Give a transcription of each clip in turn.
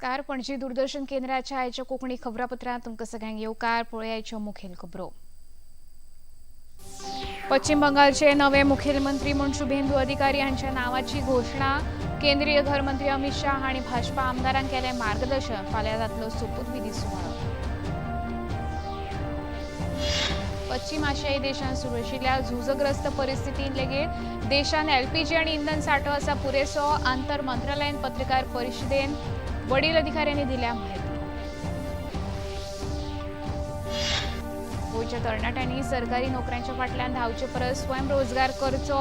नमस्कार. पणजी दूरदर्शन केंद्राच्या आयच्या कोंकणी खबरापत्रांत तुमकां सगळ्यांक येवकार. पळोवया आयच्यो मुखेल खबरो. पश्चिम बंगालचे नवे मुखेलमंत्री म्हूण शुभेंदू अधिकारी हांच्या नांवाची घोशणा. केंद्रीय घरमंत्री अमित शाह हांणी भाजपा आमदारांक केलें मार्गदर्शन. फाल्यां जातलो सोपूतविधी सुवाळो. पश्चिम आशियाई देशांत सुरू आशिल्ल्या झुजग्रस्त परिस्थितीन लेगीत देशान एलपीजी आनी इंधन सांठो आसा पुरेसो. आंतर मंत्रालयीन पत्रकार परिशदेन वडील अधिकाऱ्यांनी दिल्या माहिती. गोंयच्या तरणाट्यांनी सरकारी नोकऱ्यांच्या फाटल्यान धांवचे परस स्वयंरोजगार करचो.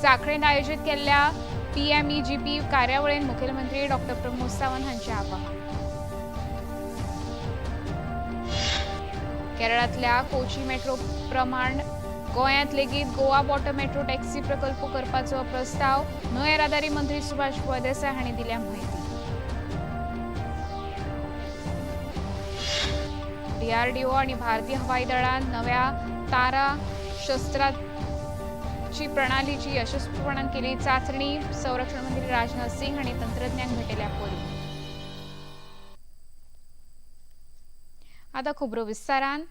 साखळेंत आयोजीत केल्ल्या पीएमईजीपी कार्यावळीन मुखेलमंत्री डॉक्टर प्रमोद सावंत हांचें आवाहन. केरळांतल्या कोची मेट्रो प्रमाण गोंयांत लेगीत गोवा वॉटर मेट्रो टॅक्सी प्रकल्प करपाचो प्रस्ताव न्हंय येरादारी मंत्री सुभाष फळदेसाय हांणी दिल्या माहिती. डीआरडीओ आणि भारतीय हवाई दळान नव्या तारा शस्त्राची प्रणालीची यशस्वीपणान केली चाचणी. संरक्षण मंत्री राजनाथ सिंग हांणी तंत्रज्ञांक भेटयल्या परी. आता खबरो विस्तारान.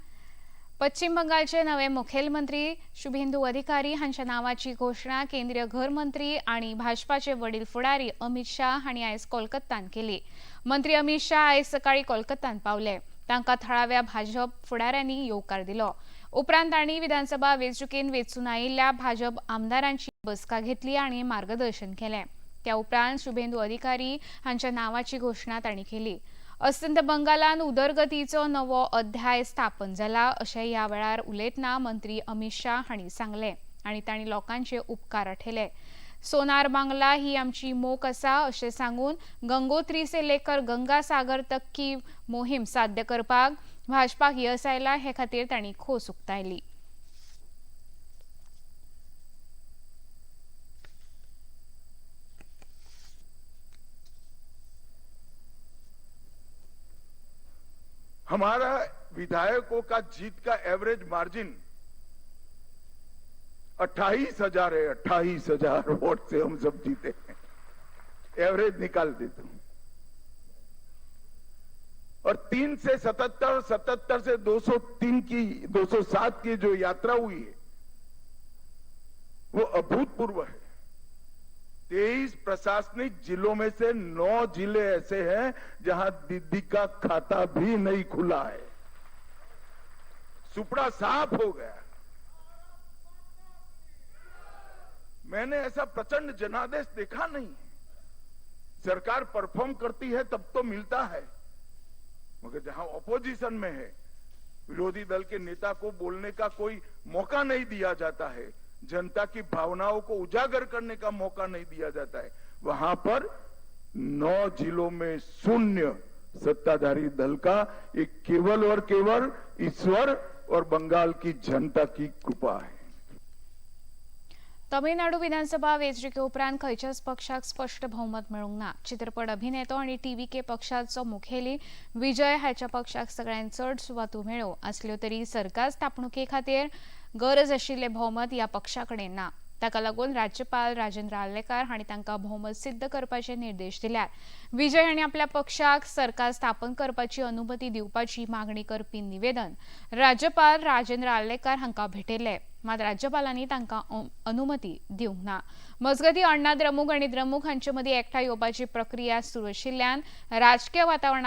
पश्चिम बंगालचे नवे मुखेलमंत्री शुभेंदू अधिकारी हांच्या नांवाची घोशणा केंद्रीय घरमंत्री आणि भाजपाचे वडील फुडारी अमित शाह हांणी आयज कोलकातान केली. मंत्री अमित शाह आयज सकाळी कोलकातान पावले. तांकां थळाव्या भाजप फुडाऱ्यांनी येवकार दिलो. उपरांत तांणी विधानसभा वेंचणुकेंत वेंचून आयिल्ल्या भाजप आमदारांची बसका घेतली आनी मार्गदर्शन केलें. त्या उपरांत शुभेंदू अधिकारी हांच्या नांवाची घोशणा तांणी केली. अस्तंत बंगालान उदरगतीचो नवो अध्याय स्थापन जाला अशें ह्या वेळार उलयतना मंत्री अमित शाह हांणी सांगलें आनी तांणी लोकांचे उपकार आठयले. सोनार बांगला ही आमची मोख आसा अशें सांगून गंगोत्री से लेकर गंगा सागर तक की मोहीम साध्य करपाक भाजपाक यस आयला हे खातीर तांणी खोस उक्तायली. हमारा विधायकों का जीत का एवरेज मार्जिन 28,000 है. 28,000 वोट से हम सब जीते हैं. एवरेज निकाल देता हूं. और 3 से 77, 77 से 203 की, 207 की जो यात्रा हुई है वो अभूतपूर्व है. 23 प्रशासनिक जिलों में से 9 जिले ऐसे हैं जहां दीदी का खाता भी नहीं खुला है. सुपड़ा साफ हो गया. मैंने ऐसा प्रचंड जनादेश देखा नहीं. सरकार परफॉर्म करती है तब तो मिलता है, मगर जहां ऑपोजिशन में है, विरोधी दल के नेता को बोलने का कोई मौका नहीं दिया जाता है, जनता की भावनाओं को उजागर करने का मौका नहीं दिया जाता है, वहां पर 9 जिलों में शून्य सत्ताधारी दल का एक केवल और केवल ईश्वर और बंगाल की जनता की कृपा है. तमिळनाडू विधानसभा वेंचणुके उपरांत खंयच्याच पक्षाक स्पश्ट भोवमत मेळूंक ना. चित्रपट अभिनेतो आनी टीव्हीके पक्षाचो मुखेली विजय हाच्या पक्षाक सगळ्यांत चड सुवातो मेळ्ळ्यो आसल्यो तरी सरकार स्थापणुके खातीर गरज आशिल्लें भोवमत ह्या पक्षा कडेन ना. ताका लागून राज्यपाल राजेंद्र आर्लेकार हांणी तांकां भोवमत सिद्ध करपाचे निर्देश दिल्यात. विजय हांणी आपल्या पक्षाक सरकार स्थापन करपाची अनुमती दिवपाची मागणी करपी निवेदन राज्यपाल राजेंद्र आर्लेकार हांकां भेटयल्लें. मात राज्यपालांनी तांकां अनुमती दिवंक ना. मजगतीं अण्णा द्रमुक आनी द्रमुक हांचे मदीं एकठांय येवपाची प्रक्रिया सुरू आशिल्ल्यान राजकीय वातावरण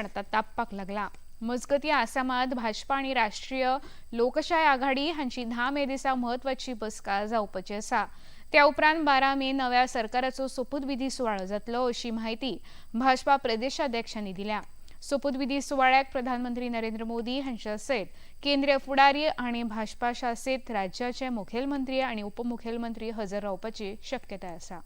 आतां तापपाक लागलां. मजगतीं आसामात भाजपा आनी राष्ट्रीय लोकशाय आघाडी हांची 10 मे दिसा म्हत्वाची बसका जावपाची आसा. त्या उपरांत 12 मे नव्या सरकाराचो सोपूतविधी सुवाळो जातलो अशी म्हायती भाजपा प्रदेशाध्यक्षांनी दिल्या. सोपूतविधी सुवाळ्याक प्रधानमंत्री नरेंद्र मोदी हांच्या सयत केंद्रीय फुडारी आनी भाजपा शासित राज्याचे मुखेलमंत्री आनी उपमुखेलमंत्री हजर रावपाची शक्यताय आसा.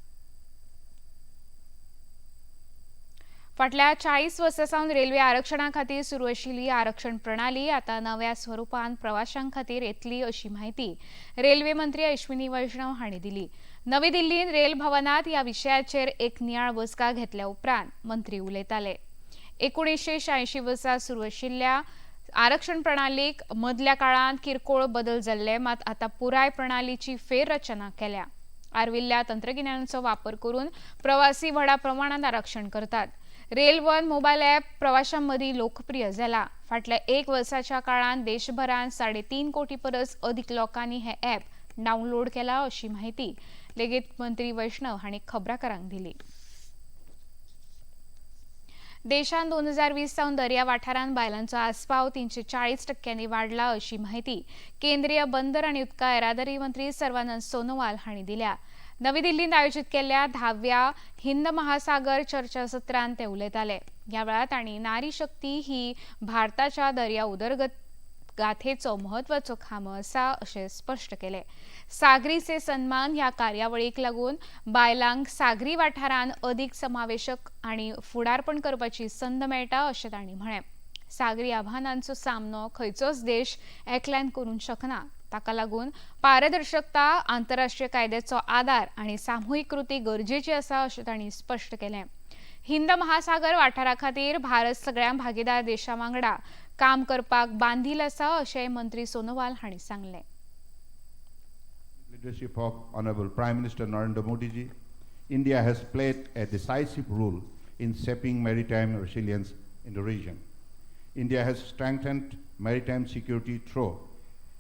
फाटल्या 40 वर्सां सावन रेल्वे आरक्षणा खातीर सुरू आशिल्ली आरक्षण प्रणाली आतां नव्या स्वरुपान प्रवाशां खातीर येतली अशी म्हायती रेल्वे मंत्री अश्विनी वैष्णव हांणी दिली. नवी दिल्लींत रेल भवनांत ह्या विशयाचेर एक नियाळ बसका घेतल्या उपरांत मंत्री उलयताले. 1986 वर्सा सुरू आशिल्ल्या आरक्षण प्रणालीक मदल्या काळांत किरकोळ बदल जाल्ले, मात आतां पुराय प्रणालीची फेररचना केल्या. आर्विल्ल्या तंत्रगिन्यानाचो वापर करून प्रवासी व्हडा प्रमाणात आरक्षण करतात. रेल वन मोबायल ॲप प्रवाशां मदीं लोकप्रिय जाला. फाटल्या एक वर्साच्या काळांत देशभरांत 3.5 कोटी परस अदीक लोकांनी हे ॲप डावनलोड केला अशी म्हायती लेगीत मंत्री वैष्णव हांणी खबराकारांक दिली. देशांत 2020 सावन दर्या वाठारांत बायलांचो आस्पाव 340% वाडला अशी म्हायती केंद्रीय बंदर आनी उदका येरादारी मंत्री सर्वानंद सोनोवाल हांणी दिल्या. नवी दिल्लींत आयोजीत केल्ल्या 10व्या हिंद महासागर चर्चासत्रांत ते उलयताले. ह्या वेळार तांणी नारी शक्ती ही भारताच्या दर्या उदरगत गाथेचो म्हत्वाचो खांबो आसा अशें स्पश्ट केलें. सागरी से सन्मान ह्या कार्यावळीक लागून बायलांक सागरी वाठारांत अदीक समावेशक आनी फुडारपण करपाची संद मेळटा अशें तांणी म्हळें. सागरी आव्हानांचो सामनो खंयचोच देश एकल्यान करूंक शकना. ताका लागून पारदर्शकता, आंतरराष्ट्रीय कायद्याचो आदार आनी सामुहीक कृती गरजेची आसा अशें तांणी स्पश्ट केलें. हिंद महासागर वाठारा खातीर भारत सगळ्या भागीदार देशां वांगडा काम करपाक बांधील आसा अशें मंत्री सोनोवाल हांणी सांगलें. Leadership of Honorable Prime Minister Narendra Modi ji, India has played a decisive role in shaping maritime resilience in the region. India has strengthened maritime security through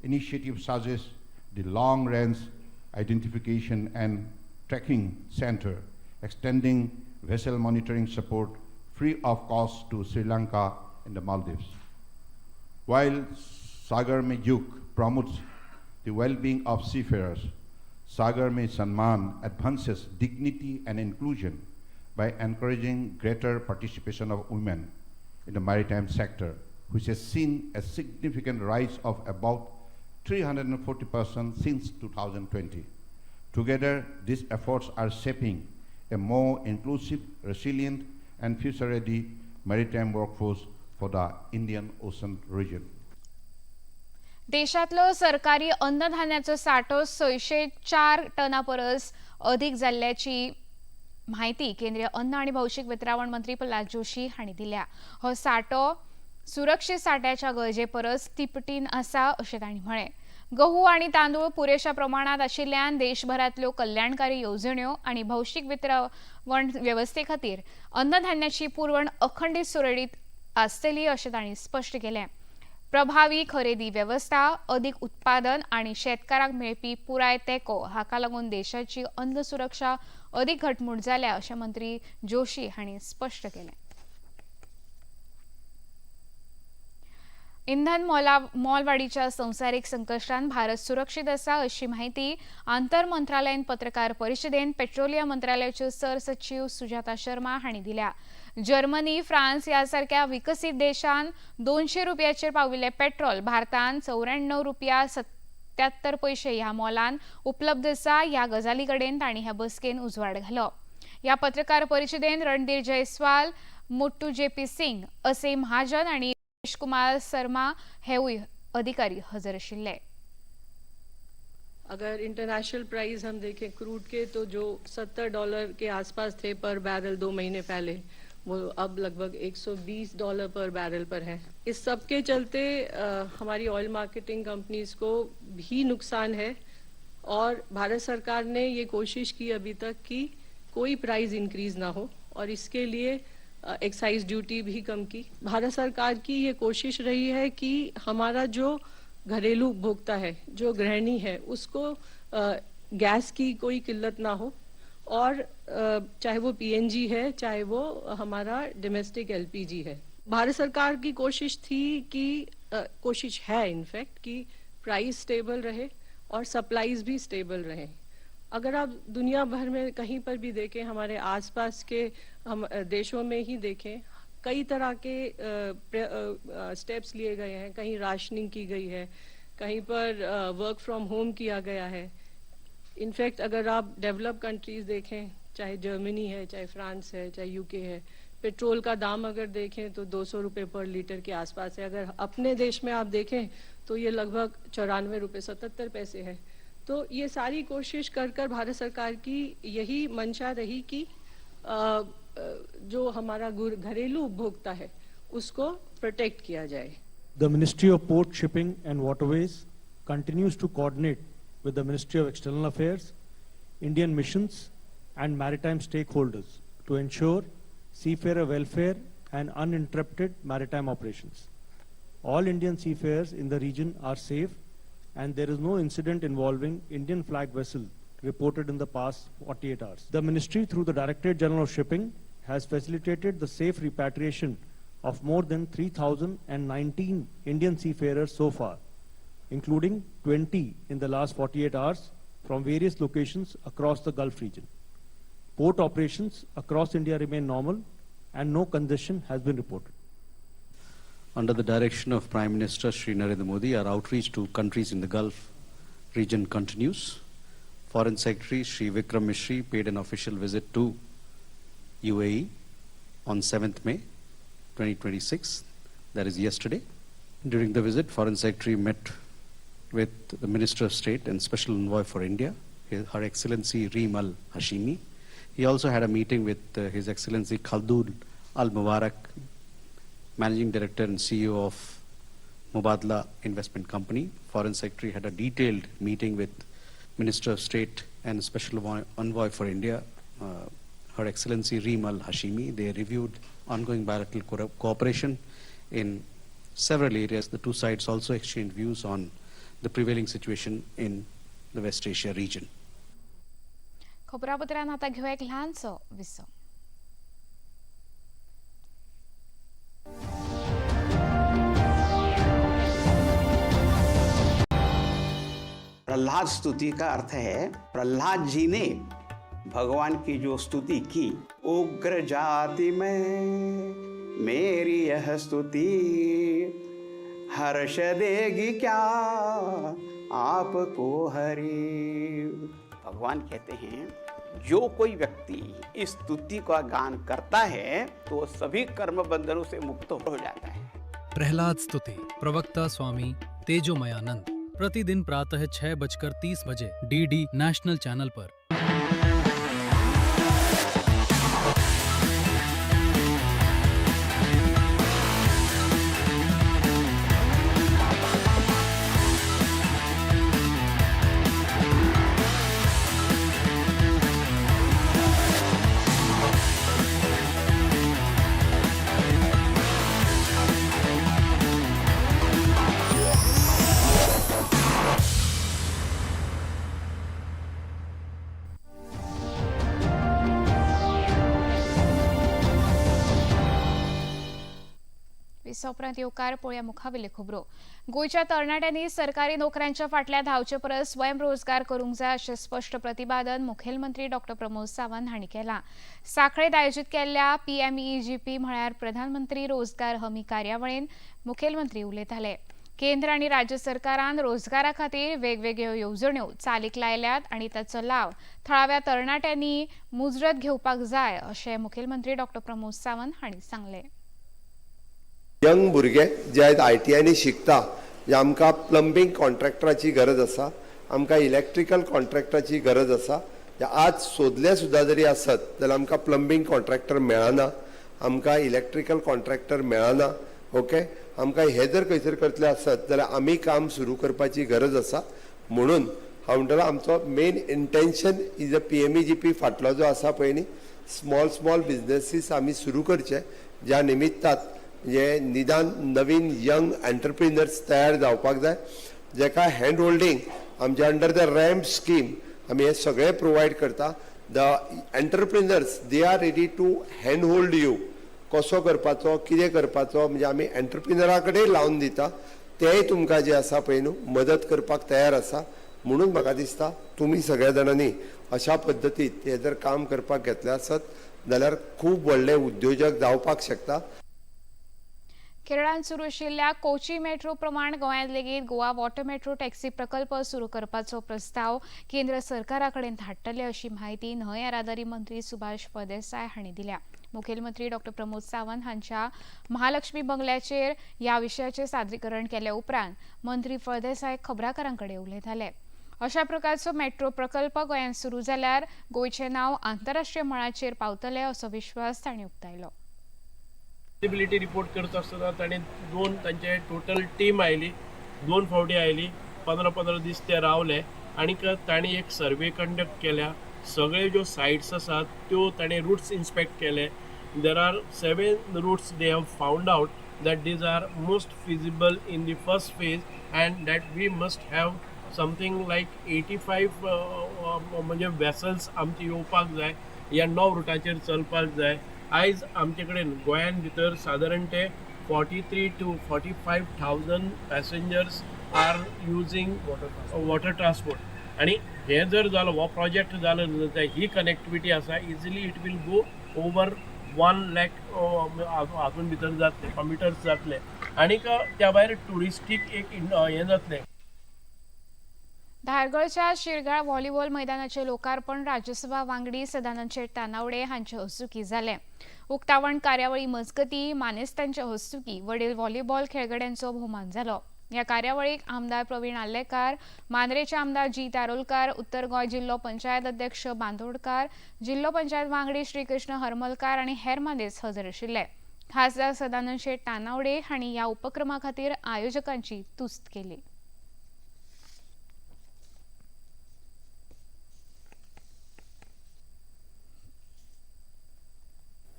initiatives such as the Long Range Identification and Tracking Center, extending vessel monitoring support free of cost to Sri Lanka and the Maldives. While Sagar Mein Yug promotes the well-being of seafarers, Sagar Mein Sanman advances dignity and inclusion by encouraging greater participation of women in the maritime sector, which has seen a significant rise of about 340% since 2020. Together, these efforts are shaping a more inclusive, resilient, and future-ready maritime workforce for the Indian Ocean region. देशातलो सरकारी अन्नधान्याचो साठो 604 टना परस अदीक जाल्ल्याची म्हायती केंद्रीय अन्न आनी भौशीक वितरावण मंत्री प्रल्हाद जोशी हांणी दिल्या. हो साठो सुरक्षीत साठ्याच्या गरजे परस तिपटीन आसा अशें तांणी म्हळें. गहू आनी तांदूळ पुरेशा प्रमाणांत आशिल्ल्यान देशभरांतल्यो कल्याणकारी येवजण्यो आनी भौशीक वितरावण वेवस्थे खातीर अन्नधान्याची पुरवण अखंडीत सुरळीत आसतली अशें तांणी स्पश्ट केलें. प्रभावी खरेदी वेवस्था, अदीक उत्पादन आनी शेतकारांक मेळपी पुराय तेंको हाका लागून देशाची अन्न सुरक्षा अदीक घटमूट जाल्या अशें मंत्री जोशी हांणी स्पश्ट केलें. इंधन मोलवाडीच्या संवसारीक संकश्टान भारत सुरक्षीत आसा अशी म्हायती आंतर मंत्रालयीन पत्रकार परिशदेन पेट्रोलियम मंत्रालयाच्यो सरसचीव सुजाता शर्मा हांणी दिल्या. जर्मनी, फ्रांस ह्या सारक्या विकसीत देशान 200 रुपयाचेर पाविल्लें पेट्रोल भारतान 94 रुपया 77 पयशे ह्या मोलान उपलब्ध आसा. ह्या गजाली कडेन तांणी ह्या बसकेन उजवाड घालो. ह्या पत्रकार परिशदेन रणधीर जयस्वाल, मुट्टू जेपी सिंग असे महाजन आनी कुमार शर्मा हेवूय अधिकारी हजर आशिल्ले. अगर इंटरनेशनल प्राइस हम देखें क्रूड के तो जो $70 के आसपास थे पर बैरल 2 महीने पहले, वो अब लगभग $120 पर बैरल पर है. इस सब के चलते हमारी ऑयल मार्केटिंग कंपनीज को भी नुकसान है और भारत सरकार ने ये कोशिश की अभी तक कि कोई प्राइस इंक्रीज ना हो और इसके लिए एक्साइज ड्यूटी भी कम की. भारत सरकार की ये कोशिश रही है कि हमारा जो घरेलू उपभोक्ता है, जो गृहिणी है, उसको गैस की कोई किल्लत ना हो और चाहे वो पीएनजी है, चाहे वो हमारा डोमेस्टिक एलपीजी है. भारत सरकार की कोशिश थी कि कोशिश है इनफैक्ट कि प्राइस स्टेबल रहे और सप्लाईज भी स्टेबल रहे. अगर आप दुनिया भर में कहीं पर भी देखें, हमारे आसपास के हम देशों में ही देखें, कई तरह के स्टेप्स लिए गए हैं. कहीं राशनिंग की गई है, कहीं पर वर्क फ्रॉम होम किया गया है. इनफैक्ट अगर आप डेवलप कंट्रीज देखें, चाहे जर्मनी है, चाहे फ्रांस है, चाहे यूके है, पेट्रोल का दाम अगर देखें तो 200 रुपये पर लीटर के आसपास है. अगर अपने देश में आप देखें तो ये लगभग 94 रुपये 77 पैसे है. तो ये सारी कोशिश कर कर भारत सरकार की यही मंशा रही कि जो हमारा घरेलू उपभोक्ता है उसको प्रोटेक्ट किया जाए. The Ministry of Port, Shipping and Waterways continues to coordinate with the Ministry of External Affairs, Indian missions and maritime stakeholders to ensure seafarer welfare and uninterrupted maritime operations. All Indian seafarers in the region are safe and there is no incident involving Indian flag vessel reported in the past 48 hours. The ministry, through the Directorate General of Shipping, has facilitated the safe repatriation of more than 3,019 Indian seafarers so far, including 20 in the last 48 hours from various locations across the Gulf region. Port operations across India remain normal and no congestion has been reported. Under the direction of Prime Minister Shri Narendra Modi, our outreach to countries in the Gulf region continues. Foreign Secretary Shri Vikram Misri paid an official visit to UAE on 7th May 2026, that is yesterday. During the visit, Foreign Secretary met with the Minister of State and Special Envoy for India, Her Excellency Reem Al Hashimy. He also had a meeting with His Excellency Khaldoon Al Mubarak, Managing Director and CEO of Mubadala Investment Company. Foreign Secretary had a detailed meeting with Minister of State and Special Envoy for India, Her Excellency Reem Al Hashimy. They reviewed ongoing bilateral cooperation in several areas. The two sides also exchanged views on the prevailing situation in the West Asia region. खबरापत्रांत आता घेऊया एक ल्हानसो विसव. प्रहलाद स्तुति का अर्थ है प्रहलाद जी ने भगवान की जो स्तुति की, उग्र जाति में मेरी यह स्तुति हर्ष देगी क्या आपको हरि। भगवान कहते हैं जो कोई व्यक्ति इस स्तुति का गान करता है तो सभी कर्म बंधनों से मुक्त हो जाता है। प्रहलाद स्तुति, प्रवक्ता स्वामी तेजोमयानंद, प्रतिदिन प्रातः 6:30 बजे डीडी नेशनल चैनल पर। उपरांत येवकार पळोवया मुखावेल्यो खबरो. गोंयच्या तरणाट्यांनी सरकारी नोकऱ्यांच्या फाटल्या धांवचे परस स्वयंरोजगार करूंक जाय अशें स्पश्ट प्रतिपादन मुखेलमंत्री डॉक्टर प्रमोद सावंत हांणी केलां. सांखळेंत आयोजीत केल्ल्या PMEGP म्हळ्यार प्रधानमंत्री रोजगार हमी कार्यावळीन मुखेलमंत्री उलयताले. केंद्र आनी राज्य सरकारान रोजगारा खातीर वेगवेगळ्यो येवजण्यो चालीक लायल्यात आनी ताचो लाव थळाव्या तरणाट्यांनी मुजरत घेवपाक जाय अशें मुखेलमंत्री डॉक्टर प्रमोद सावंत हांणी सांगलें. यंग भुरगे जे आयज ITI शिकता, जे आमकां प्लंबींग कॉन्ट्रॅक्टराची गरज आसा, आमकां इलेक्ट्रिकल कॉन्ट्रॅक्टराची गरज आसा. आज सोदले सुद्दां जरी आसत जाल्यार आमकां प्लंबींग कॉन्ट्रॅक्टर मेळना, आमकां इलेक्ट्रिकल कॉन्ट्रॅक्टर मेळना. ओके, आमकां हे जर खंयसर करतले आसत जाल्यार आमी काम सुरू करपाची गरज आसा. म्हणून हांव म्हणटलो आमचो main intention is a PMEGP फाटलो जो आसा पळय न्ही, स्मॉल स्मॉल बिजनेसीस आमी सुरू करचे, ज्या निमित्तात म्हणजे निदान नवीन यंग एंटरप्रिनर्स तयार जावपाक जाय, जेका हँड होल्डींग आमच्या अंडर the ramp scheme आमी हे सगळे प्रोवायड करता. The entrepreneurs they are ready to hand hold you, कसो करपाचो कितें करपाचो, म्हणजे आमी एंटरप्रिनरा कडेन लावन दिता, तेय तुमकां जे आसा पळय न्हू मदत करपाक तयार आसा. म्हणून म्हाका दिसता तुमी सगळ्या जाणांनी अशा पद्दतीत हे जर काम करपाक घेतलें आसत जाल्यार खूब व्हडले उद्योजक जावपाक शकता. केरळांत सुरू आशिल्ल्या कोची मेट्रो प्रमाण गोंयांत लेगीत गोवा वॉटर मेट्रो टॅक्सी प्रकल्प सुरू करपाचो प्रस्ताव केंद्र सरकारा कडेन धाडटले अशी म्हायती न्हंय येरादारी मंत्री सुभाष फळदेसाय हांणी दिल्या. मुखेलमंत्री डॉक्टर प्रमोद सावंत हांच्या महालक्ष्मी बंगल्याचेर ह्या विशयाचें सादरीकरण केल्या उपरांत मंत्री फळदेसाय खबराकारां कडेन उलयताले. अशा प्रकारचो मेट्रो प्रकल्प गोंयांत सुरू जाल्यार गोंयचें नांव आंतरराष्ट्रीय मळाचेर पावतलें असो विश्वास तांणी उक्तायलो. फिजिबिलिटी रिपोर्ट करता आसतना ताणें दोन तांचे टोटल टीम आयली, 2 फावटी आयली, 15-15 दीस ते रावले आनीक तांणी एक सर्वे कंडक्ट केल्या. सगळे ज्यो सायट्स आसात त्यो ताणें रूट्स इन्स्पेक्ट केले There are 7 routes they have found out that these are most feasible in the first phase and that we must have something like 85 म्हणजे वेसल्स आमचे येवपाक जाय, ह्या 9 रुटाचेर चलपाक जाय. आयज आमचे कडेन गोंयान भितर सादारण ते 43 to 45,000 passengers are using water transport. आनी हे जर जालो हो प्रोजेक्ट जालो जाल्यार ही कनेक्टिविटी आसा, easily it will go over 1 lakh हातून भितर जातले, कम्युटर्स जातले आनीक त्या भायर ट्युरिस्टीक एक हें जातलें. धारगळच्या शिरगाळ व्हॉलीबॉल मैदानाचे लोकार्पण राज्यसभा वांगडी सदानंद शेट तानावडे हांचे हस्तुकी जालें. उक्तावण कार्यावळी मजगती मानेस्तांचे हस्तुकी वडील व्हॉलीबॉल खेळगड्यांचो भोवमान जालो. ह्या कार्यावळीक आमदार प्रवीण आर्लेकार, मांद्रेचे आमदार जी तारोलकार, उत्तर गोंय जिल्लो पंचायत अध्यक्ष बांदोडकार, जिल्लो पंचायत वांगडी श्रीकृष्ण हरमलकार आनी हेर मानेस्त हजर आशिल्ले. खासदार सदानंद शेट तानावडे हांणी ह्या उपक्रमा खातीर आयोजकांची तुस्त केली.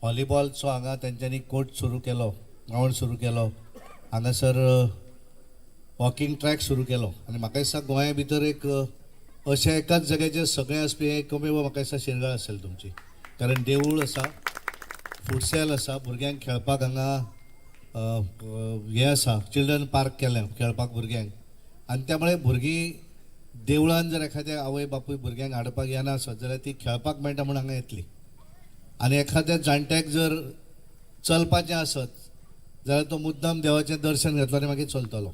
व्हॉलीबॉलचो हांगा तेंच्यांनी कोर्ट सुरू केलो, ग्रावंड सुरू केलो, हांगासर वॉकिंग ट्रॅक सुरू केलो आनी म्हाका दिसता गोंया भितर एक अशें एकाच जाग्याचेर सगळें आसपी हें एकमेव म्हाका दिसता शिरगाळ आसतलें तुमची, कारण देवूळ आसा, फुटसेल आसा, भुरग्यांक खेळपाक हांगा हें आसा, चिल्ड्रन पार्क केलें खेळपाक भुरग्यांक. आनी त्यामुळे भुरगीं देवळान जर एखाद्या आवय बापूय भुरग्यांक हाडपाक येना आसत जाल्यार ती खेळपाक मेळटा म्हूण हांगा येतली. आनी एखाद्या जाणट्याक जर चलपाचें आसत जाल्यार तो मुद्दाम देवाचें दर्शन घेतलो आनी मागीर चलतलो.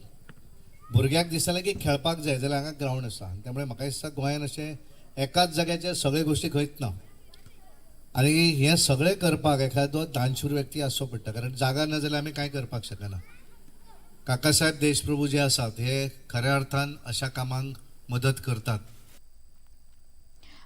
भुरग्याक दिसतालें की खेळपाक जाय जाल्यार हांगा ग्रावंड आसा. त्यामुळे म्हाका दिसता गोंयान अशें एकाच जाग्याचेर सगळे गोश्टी खंयच ना आनी हें सगळें करपाक एखादो दानशूर व्यक्ती आसचो पडटा, कारण जागा ना जाल्यार आमी कांय करपाक शकना. काकासाहेब देशप्रभू जे आसात हे खऱ्या अर्थान अशा कामांक मदत करतात.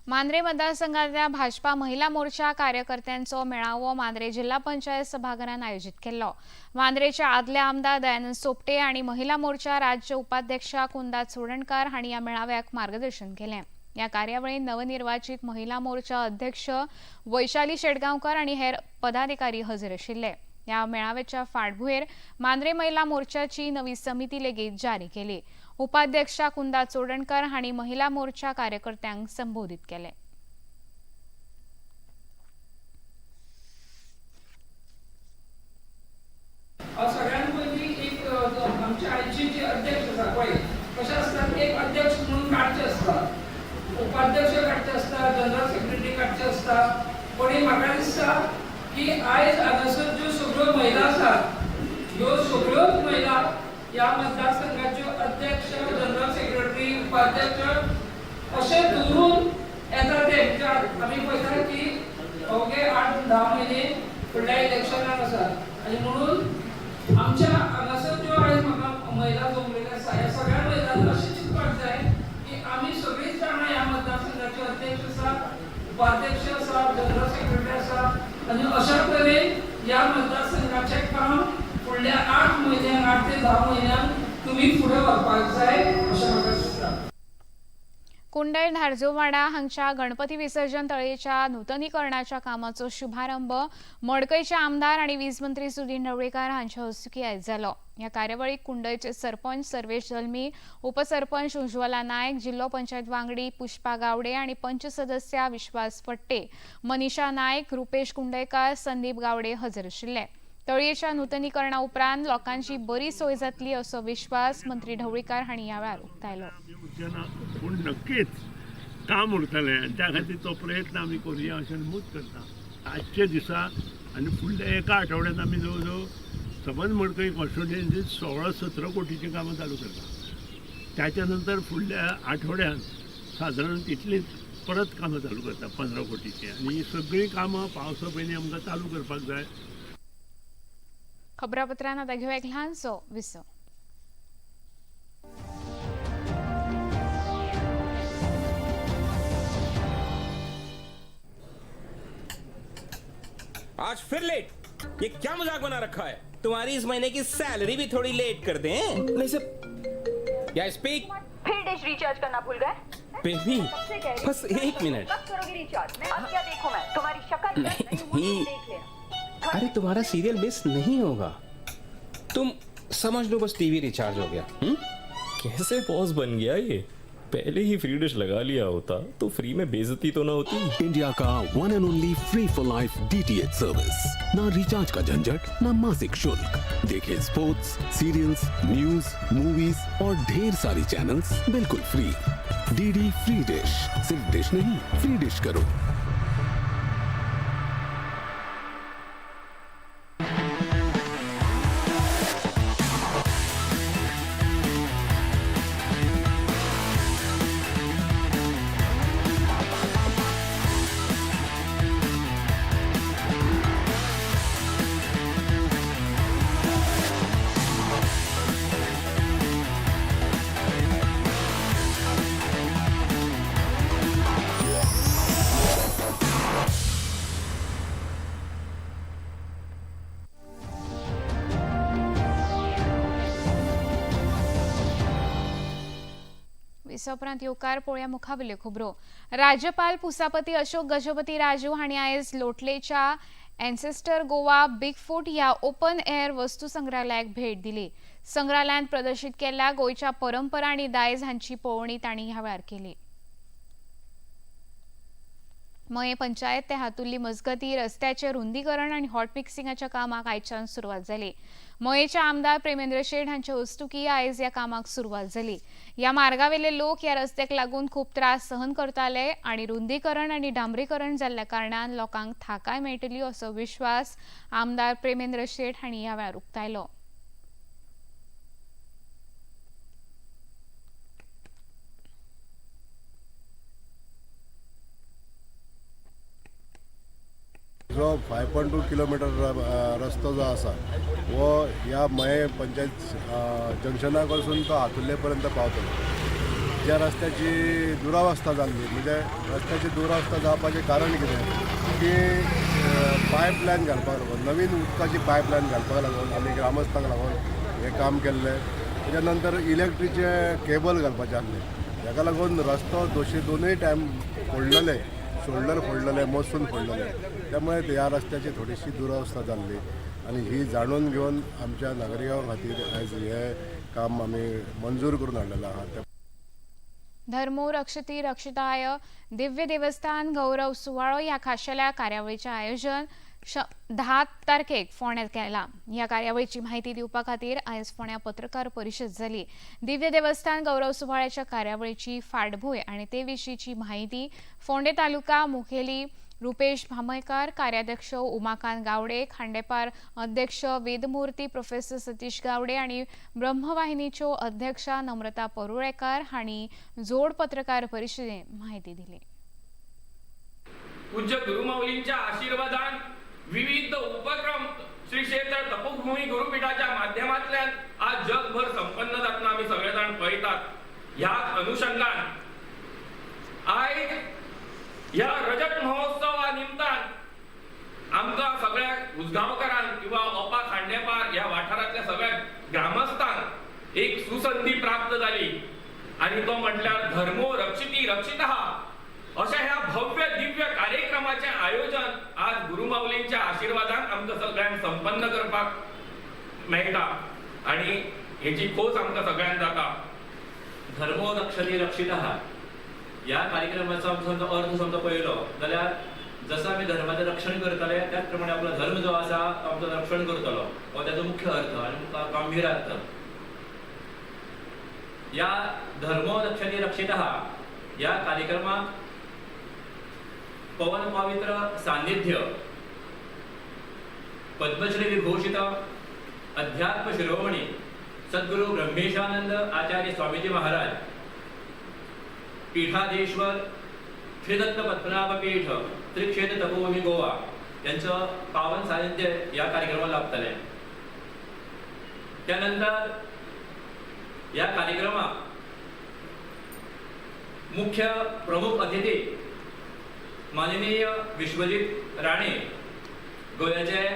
मांद्रे मतदारसंघातल्या भाजपा महिला मोर्चा कार्यकर्त्यांचो मेळावो मांद्रे जिल्हा पंचायत सभाघरान आयोजित केल्लो. मांद्रेच्या आदले आमदार दयानंद सोपटे आणि महिला मोर्चा राज्य उपाध्यक्षा कुंदा चोडणकार हांणी ह्या मेळाव्याक मार्गदर्शन केलें. ह्या कार्यावळीत नवनिर्वाचित महिला मोर्चा अध्यक्ष वैशाली शेटगांवकर आणि हेर पदाधिकारी हजर आशिल्ले. ह्या मेळाव्याच्या फाटभुंयेर मांद्रे महिला मोर्चाची नवी समिती लेगीत जारी केली. उपाध्यक्षा कुंदा चोडणकर हांणी महिला मोर्चा कार्यकर्त्यांक संबोधित केले. सगळ्यात पयलीं एक आमच्या आयचे जे अध्यक्ष आसा पळय कशें आसता, एक अध्यक्ष म्हणून काडचे आसता, उपाध्यक्ष काडचे आसता, जनरल सेक्रेटरी काडचे आसता. पण म्हाका दिसता की आयज हांगासर ज्यो सगळ्यो महिला आसात ह्यो सगळ्योच महिला ह्या मतदारसंघाच्यो अध्यक्ष, जनरल सेक्रेटरी, उपाध्यक्ष अशें दवरून येता ते. म्हणजे आमी पळयता की अवघे 8-10 म्हयने फुडल्या इलेक्शनाक आसा आनी म्हणून आमच्या हांगासर ज्यो आयज म्हाका महिला जमलेल्यो आसा ह्या सगळ्या महिलांक अशें चिंतपाक जाय की आमी सगळींच जाणां ह्या मतदारसंघाच्यो अध्यक्ष आसा, उपाध्यक्ष आसा, जनरल सेक्रेटरी आसा आनी अशा तरेन ह्या मतदारसंघाचें काम फुडल्या 8 म्हयन्यांक, 8 ते 10 म्हयन्यांक तुमी फुडें व्हरपाक जाय अशें म्हाका दिसता. कुंडय धारजोवाडा हांगच्या गणपती विसर्जन तळयेच्या नूतनीकरणाच्या कामाचो शुभारंभ मडकयचे आमदार आनी वीज मंत्री सुदिन ढवळीकार हांचे हस्तुकी आयज जालो. ह्या कार्यावळीक कुंडयचे सरपंच सर्वेश जल्मी, उपसरपंच उज्वला नायक, जिल्लो पंचायत वांगडी पुष्पा गावडे आनी पंच सदस्या विश्वास फट्टे, मनीषा नायक, रुपेश कुंडयकार, संदीप गावडे हजर आशिल्ले. तळयेच्या नूतनीकरणा उपरांत लोकांची बरी सोय जातली असो विश्वास मंत्री ढवळीकार हांणी ह्या वेळार उक्तायलो. पूण नक्कीच काम उरतलें आनी त्या खातीर तो प्रयत्न आमी करुया अशें नमूद करता. आजच्या दिसा आनी फुडल्या एका आठवड्यान आमी जवळ जवळ सबंद मडकय कॉन्स्टिट्युएन्सीत 16-17 कोटीचीं कामां चालू करता. त्याच्या नंतर फुडल्या आठवड्यान सादारण तितलीच परत कामां चालू करता, 15 कोटीचीं. आनी ही सगळीं कामां पावसा पयलीं आमकां चालू करपाक जाय. खबरापत्रान आतां घेवया एक ल्हानसो विसव. आज फिर लेट, ये क्या मजाक बना रखा है? तुम्हारी इस महीने की सैलरी भी थोड़ी लेट कर दें। नहीं सर, या स्पीक। फिर डिश रिचार्ज करना भूल गए? बेबी बस 1 मिनट। कब करोगी रिचार्ज? मैं अब क्या देखूं, मैं तुम्हारी शक्ल नहीं देख लेना। अरे तुम्हारा सीरियल मिस नहीं होगा, तुम समझ लो बस टीवी रिचार्ज हो गया। कैसे बॉस बन गया ये? पहले ही फ्री डिश लगा लिया होता तो फ्री में बेइज्जती तो ना होती। इंडिया का one and only free for life DTH service. ना रिचार्ज का झंझट, ना मासिक शुल्क। देखें स्पोर्ट्स, सीरियल्स, न्यूज, मूवीज और ढेर सारी चैनल्स बिल्कुल फ्री। डीडी फ्री डिश, सिर्फ डिश नहीं, फ्री डिश करो। उपरांत येवकार पळोवया मुखावेल्यो खबरो। राज्यपाल पुसापती अशोक गजपती राजू हांणी आयज लोटलेच्या एन्सेस्टर गोवा बिगफूट ह्या ओपन एअर वस्तू संग्रहालयाक भेट दिली। संग्रहालयांत प्रदर्शीत केल्ल्या गोंयच्या परंपरा आनी दायज हांची पळोवणी तांणी ह्या वेळार केली। मयें पंचायत ते हातुल्ली मजगती रस्त्याचें रुंदीकरण आनी हॉट मिक्सिंगाच्या कामाक आयच्यान सुरवात जाली। मयेचे आमदार प्रेमेंद्र शेट हांचे हस्तुकी आयज ह्या कामाक सुरवात जाली। ह्या मार्गावेले लोक ह्या रस्त्याक लागून खूब त्रास सहन करताले आनी रुंदीकरण आनी डांबरीकरण जाल्ल्या कारणान लोकांक थाकाय मेळटली असो विश्वास आमदार प्रेमेंद्र शेट हांणी ह्या वेळार उक्तायलो। जो 5.2 किलोमीटर रस्तो जो आसा वो ह्या मये पंचायत जंक्शना कडसून तो हातुर्ले पर्यंत पावतलो। ज्या रस्त्याची दुरावस्था जाल्ली, म्हणजे रस्त्याची दुरावस्था जावपाचें कारण कितें की पायपलायन घालपाक लागून, नवीन उदकाची पायपलायन घालपाक लागून आमी ग्रामस्थांक लागून हें काम केल्लें। तेच्या नंतर इलेक्ट्रीचे केबल घालपाचें आसलें, हेका लागून रस्तो दोशी दोनूय टायम फोडलेले, शोल्डर फोडलेले, मसून फोडलेले, त्यामुळे ह्या रस्त्याची थोडीशी दुरावस्था जाल्ली आनी ही जाणून घेवन आमच्या नागरिकां खातीर आयज हें काम आमी मंजूर करून हाडलेलें आहा। धर्मो रक्षती रक्षिताय दिव्य देवस्थान गौरव सुवाळो ह्या खाशेल्या कार्यावळीचें आयोजन 10 तारखेक फोंड्यात केला। ह्या कार्यावळीची माहिती दिवपा खातीर आयज फोंड्या पत्रकार परिशद जाली। दिव्य देवस्थान गौरव सुवाळ्याच्या कार्यावळीची फाटभूंय आनी ते विशींची माहिती फोंडे तालुका मुखेली रुपेश भामयकार, कार्याध्यक्ष उमाकांत गावडे, खांडेपार अध्यक्ष वेदमूर्ती प्रोफेसर सतीश गावडे आनी ब्रह्मवाहिनीच्यो अध्यक्षा नम्रता परुळेकार हांणी जोड पत्रकार परिशदेंत माहिती दिली। पूज्य गुरुमाऊलींच्या आशीर्वादान विविध उपक्रम श्री क्षेत्र तपोभूमी गुरुपीठाच्या माध्यमांतल्यान आज जगभर संपन्न जातना आमी सगळे जाण पळयतात। ह्याच अनुषंगान आयज ह्या रजत महोत्सवा निमतान आमकां सगळ्या उजगांवकारांक किंवा ओपा खांडेपार ह्या वाठारांतल्या सगळ्या ग्रामस्थांक एक सुसंधी प्राप्त जाली आनी तो म्हटल्यार धर्मो रक्षिती रक्षितः अशा ह्या भव्य दिव्य कार्यक्रमाचें आयोजन आज गुरुमाऊलींच्या आशीर्वादान आमकां सगळ्यांक संपन्न करपाक मेळटा आनी हेची खोस आमकां सगळ्यांक जाता। धर्मो रक्षती रक्षितः ह्या कार्यक्रमाचो आमचो समजो अर्थ समजो पळयलो जाल्यार जसो आमी धर्माचें रक्षण करतले त्याच प्रमाणे आपलो धर्म जो आसा तो आमचो रक्षण करतलो, हो ताचो मुख्य अर्थ आनी गंभीर अर्थ। ह्या धर्मो रक्षती रक्षितः ह्या कार्यक्रमाक पवन पवित्र सान्निध्य पद्मश्री विभूषित अध्यात्म शिरोमणी सद्गुरु ब्रह्मेशानंद आचार्य स्वामीजी महाराज, पीठाधीश्वर श्रीदत्त पद्मनाभ पीठ त्रिक्षेत्र तपोभूमी गोवा यांचं पावन सान्निध्य या कार्यक्रमाला लाभतलें। त्यानंतर या कार्यक्रमाक मुख्य प्रमुख अतिथी माननीय विश्वजीत राणे गोव्याचे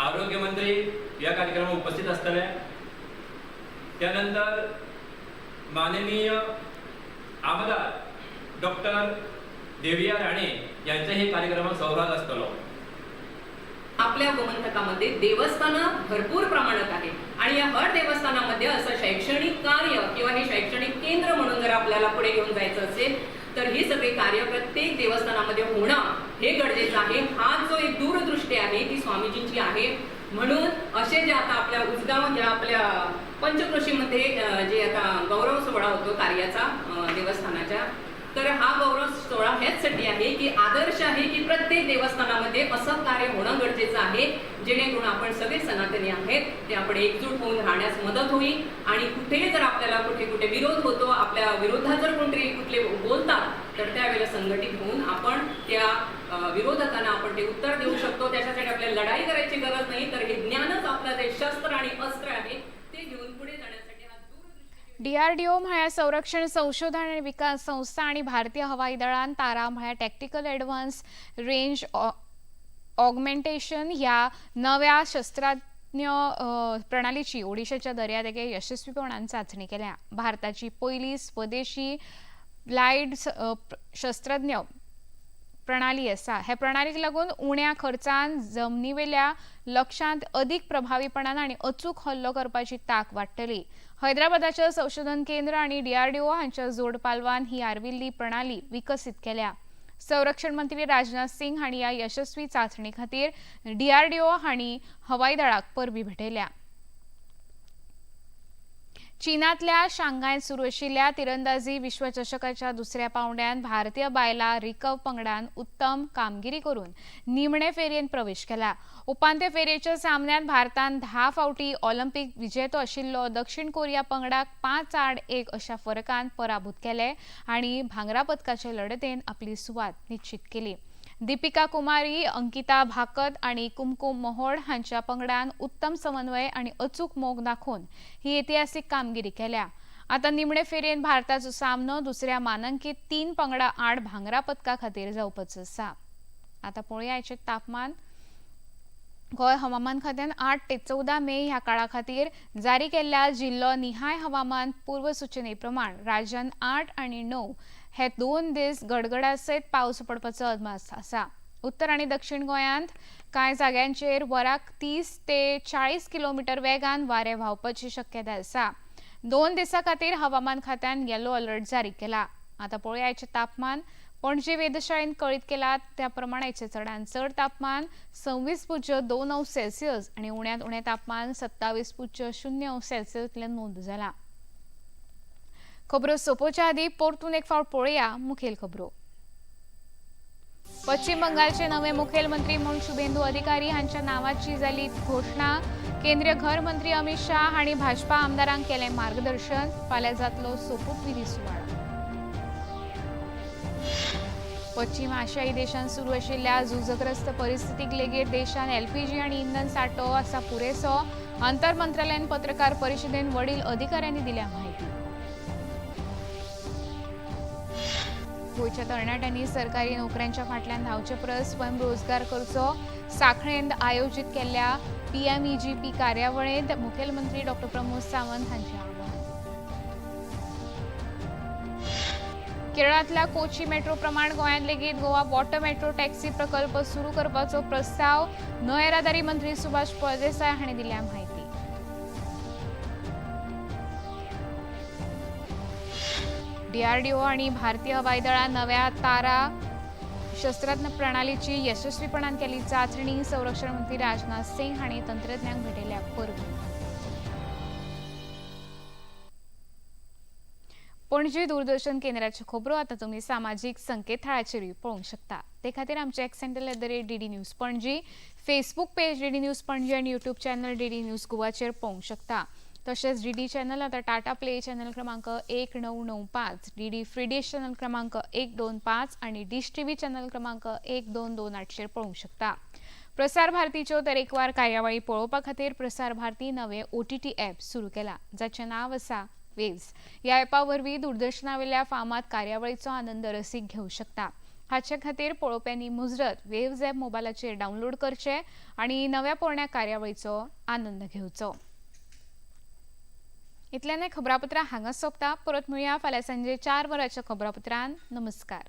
आरोग्य मंत्री या कार्यक्रमाक उपस्थित आसतले। त्यानंतर माननीय आमदार डॉक्टर देविया राणे यांचेही कार्यक्रमाक सहभाग आसतलो। आपल्या गोमंतकामध्ये देवस्थानं भरपूर प्रमाणात आहे आणि या हर देवस्थानामध्ये असं शैक्षणिक कार्य किंवा हे शैक्षणिक केंद्र म्हणून जर आपल्याला पुढे घेऊन जायचं असेल तर ही सगळी कार्य प्रत्येक देवस्थानामध्ये होणं हे गरजेचं आहे. हा जो एक दूरदृष्टी आहे ती स्वामीजींची आहे. म्हणून असे जे आता आपल्या उजगाव या आपल्या पंचक्रोशीमध्ये जे आता गौरव सोहळा होतो कार्याचा देवस्थानाच्या, तर हा गौरव सोहळा ह्याचसाठी आहे की आदर्श आहे की प्रत्येक देवस्थानामध्ये असं कार्य होणं गरजेचं आहे, जेणेकरून आपण सगळे सनातनी आहेत ते आपण एकजूट होऊन राहण्यास मदत होईल. आणि कुठे जर आपल्याला कुठे कुठे विरोध होतो, आपल्या विरोधात जर कोणतरी कुठले बोलतात तर त्यावेळेला संघटित होऊन आपण त्या विरोधकांना आपण ते उत्तर देऊ शकतो. त्याच्यासाठी आपल्याला लढाई करायची गरज नाही, तर हे ज्ञानच आपलं जे शस्त्र आणि अस्त्र आहे ते घेऊन पुढे जाण्यासाठी. डीआरडीओ म्हळ्यार संरक्षण संशोधन आनी विकास संस्था आनी भारतीय हवाई दळान तारा म्हळ्यार टॅक्टिकल एडव्हान्स रेंज ऑगमेंटेशन ह्या नव्या शस्त्राज्ञ प्रणालीची ओडिशाच्या दर्यादेगे यशस्वीपणान चाचणी केल्या. भारताची पयली स्वदेशी लायट शस्त्रज्ञ प्रणाली आसा. हे प्रणालीक लागून उण्या खर्चान जमनीवेल्या लक्षांत अदीक प्रभावीपणान आनी अचूक हल्लो करपाची ताक वाडटली. हैदराबादाच्या संशोधन केंद्र आनी डीआरडीओ हांच्या जोड पालवान ही आर्विल्ली प्रणाली विकसीत केल्या. संरक्षण मंत्री राजनाथ सिंग हांणी ह्या यशस्वी चाचणी खातीर डीआरडीओ हांणी हवाई दळाक परबी भेटयल्या. चीनातल्या शांघायत सुरू आशिल्ल्या तिरंदाजी विश्वचषकाच्या दुसऱ्या पावंड्यात भारतीय बायला रिकव पंगडान उत्तम कामगिरी करून निमणे फेरयेंत प्रवेश केला. उपांत्य फेरयेच्या सामन्यात भारतान 10 फावटी ऑलिम्पिक विजेतो आशिल्लो दक्षिण कोरिया पंगडाक 5-1 अशा फरकान पराभूत केले आनी भांगरा पदकाचे लढतेन आपली सुवात निश्चित केली. दीपिका कुमारी, अंकिता भाकत आणि कुमकुम मोहोड हांच्या पंगडान उत्तम समन्वय आणि अचूक मोग दाखोवन ही ऐतिहासिक कामगिरी केल्या. आता निमणे फेरयेंत भारताचो सामनो दुसऱ्या मानांकित 3 पंगडा आड भांगरा पदका खातीर जावपाचो आसा. आता पळोवया आयचें तापमान. गोंय हवामान खात्यान 8 ते 14 मे ह्या काळा खातीर जारी केल्ल्या जिल्लो निहाय हवामान पूर्वसूचने प्रमाण राज्यान 8 आनी 9 हे 2 दीस गडगडा सयत पावस पडपाचो अदमास आसा. उत्तर आनी दक्षिण गोंयांत कांय जाग्यांचेर वराक 30 ते 40 किलोमिटर वेगान वारें व्हांवपाची शक्यताय आसा. 2 दिसां खातीर हवामान खात्यान येलो अलर्ट जारी केला. आतां पळोवया आयचें तापमान. पणजे वेधशाळेन कळीत केला त्या प्रमाण आयचें चडांत चड तापमान 26.2 अंश सेल्सियस आनी उण्यांत उणें तापमान 27.0 अंश सेल्सियस इतलें नोंद जाला. खबरो सोंपोवच्या आदी परतून एक फावट पळोवया मुखेल खबरो. पश्चिम बंगालचे नवे मुखेलमंत्री म्हूण शुभेंदू अधिकारी हांच्या नावाची जाली घोशणा. केंद्रीय घर मंत्री अमित शाह हांणी भाजपा आमदारांक केलें मार्गदर्शन. फाल्यां जातलो सोपूतविधी सुवाळो. पश्चिम आशियाई देशांत सुरू आशिल्ल्या झुजग्रस्त परिस्थितीक लेगीत देशांत एलपीजी आनी इंधन सांठो आसा पुरेसो. आंतर मंत्रालयान पत्रकार परिशदेन वडील अधिकाऱ्यांनी दिल्या माहिती. गोंयच्या तरणाट्यांनी सरकारी नोकऱ्यांच्या फाटल्यान धांवचे परस स्वयंरोजगार करचो. सांखळेंत आयोजीत केल्ल्या पीएमईजीपी कार्यावळींत मुखेलमंत्री डॉ प्रमोद सावंत हांचें आवाहन. केरळांतल्या कोची मेट्रो प्रमाण गोंयांत लेगीत गोवा वॉटर मेट्रो टॅक्सी प्रकल्प सुरू करपाचो प्रस्ताव न्हय येरादारी मंत्री सुभाष फळदेसाय हांणी दिल्या माहिती. डीआरडीओ आणि भारतीय हवाई दळान नव्या तारा शस्त्रास्त्र प्रणालीची यशस्वीपणान केली चाचणी. संरक्षण मंत्री राजनाथ सिंग हांणी तंत्रज्ञांक भेटयल्या परबीं. पणजी दूरदर्शन केंद्राच्यो खबरो आतां तुमी सामाजीक संकेतथळाचेरूय पळोवंक शकता. ते खातीर आमचे X handle @DD News Panaji, Facebook page DD News Panaji आनी यूट्यूब चॅनल डीडी न्यूज गोवाचेर पळोवंक शकता. तशेंच डीडी चॅनल आतां टाटा प्ले चॅनल क्रमांक 1995, डीडी फ्री डिश चॅनल क्रमांक 125 आनी डिश टीव्ही चॅनल क्रमांक 1228चेर पळोवंक शकता. प्रसार भारतीच्यो तरेकवार कार्यावळी पळोवपा खातीर प्रसार भारती नवे ओटीटी ॲप सुरू केला, जाचें नांव आसा वेव्स. ह्या ॲपा वरवीं दूरदर्शनावेल्या फामाद कार्यावळीचो आनंद रसीक घेवंक शकता. हाचे खातीर पळोवप्यांनी मुजरत वेव्स ॲप मोबायलाचेर डावनलोड करचें आनी नव्या पोरण्या कार्यावळीचो आनंद घेवचो. इतल्यान खबरापत्रां हांगा सोंपता. परत मेळया फाल्यां सांजे 4 वरांच्या खबरापत्रान. नमस्कार.